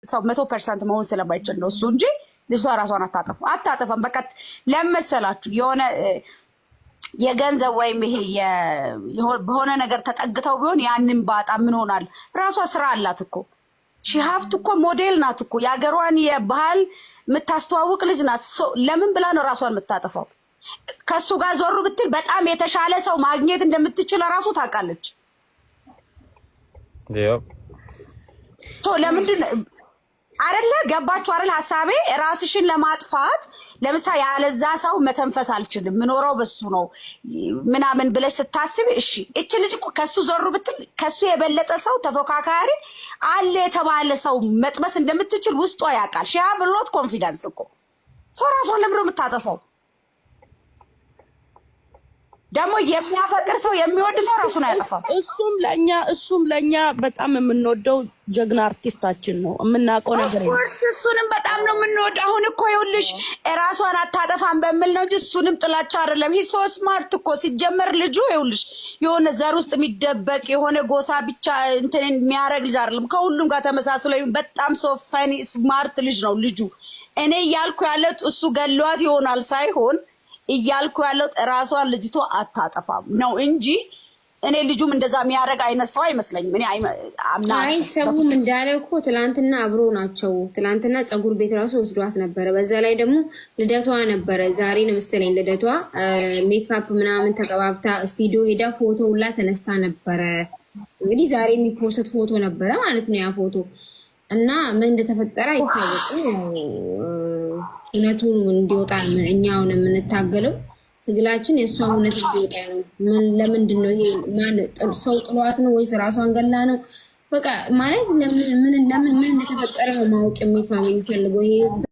ሰው 100% መሆን ስለማይችል ነው እሱ እንጂ ልጅቷ ራሷን አታጠፋም። በቃ ለመሰላችሁ የሆነ የገንዘብ ወይም ይሄ በሆነ ነገር ተጠግተው ቢሆን ያንን ባጣ ምን ሆናል? ራሷ ስራ አላት እኮ፣ she ሀፍት እኮ፣ ሞዴል ናት እኮ፣ የሀገሯን የባህል የምታስተዋውቅ ልጅ ናት። ለምን ብላ ነው ራሷን የምታጠፋው? ከእሱ ጋር ዞሩ ብትል በጣም የተሻለ ሰው ማግኘት እንደምትችል ራሱ ታውቃለች። ለምንድን አይደለ? ገባችሁ አይደል? ሀሳቤ ራስሽን ለማጥፋት ለምሳሌ ያለዛ ሰው መተንፈስ አልችልም፣ ምኖረው በሱ ነው ምናምን ብለሽ ስታስብ፣ እሺ እች ልጅ እኮ ከሱ ዞሩ ብትል ከሱ የበለጠ ሰው ተፎካካሪ አለ የተባለ ሰው መጥበስ እንደምትችል ውስጧ ያውቃል። She have a lot confidence እኮ። ሰው ራሷን ለምንድነው የምታጠፋው? ደግሞ የሚያፈቅር ሰው፣ የሚወድ ሰው ራሱን አያጠፋም። እሱም ለእኛ በጣም የምንወደው ጀግና አርቲስታችን ነው። የምናውቀው ነገር Of course እሱንም በጣም ነው የምንወደው። አሁን እኮ ይኸውልሽ ራሷን አታጠፋም በሚል ነው እንጂ እሱንም ጥላቻ አይደለም። He so smart እኮ። ሲጀመር ልጁ ይኸውልሽ የሆነ ዘር ውስጥ የሚደበቅ፣ የሆነ ጎሳ ብቻ እንትን የሚያደርግ ልጅ አይደለም። ከሁሉም ጋር ተመሳስሎ በጣም so funny smart ልጅ ነው ልጁ። እኔ እያልኩ ያለት እሱ ገሏት ይሆናል ሳይሆን እያልኩ ያለው ራሷን ልጅቷ አታጠፋም ነው እንጂ እኔ ልጁም እንደዛ የሚያደርግ አይነት ሰው አይመስለኝም። እኔ አምና አይ ሰውም እንዳለ እኮ ትላንትና አብሮ ናቸው። ትላንትና ፀጉር ቤት ራሱ ወስዷት ነበረ። በዛ ላይ ደግሞ ልደቷ ነበረ፣ ዛሬ ነው መሰለኝ ልደቷ። ሜካፕ ምናምን ተቀባብታ ስቱዲዮ ሄዳ ፎቶ ሁላ ተነስታ ነበረ። እንግዲህ ዛሬ የሚ post ፎቶ ነበረ ማለት ነው ያ ፎቶ፣ እና ምን እንደተፈጠረ አይታወቅም። እውነቱ እንዲወጣ እኛውን የምንታገለው ትግላችን የእሷ እውነት እንዲወጣ ነው። ለምንድን ነው ይሄ? ማን ሰው ጥሏት ነው ወይስ ራሷን ገላ ነው? በቃ ማለት ለምን ምን ለምን ምን እንደተፈጠረ ነው ማወቅ የሚፈልገው ይሄ ህዝብ።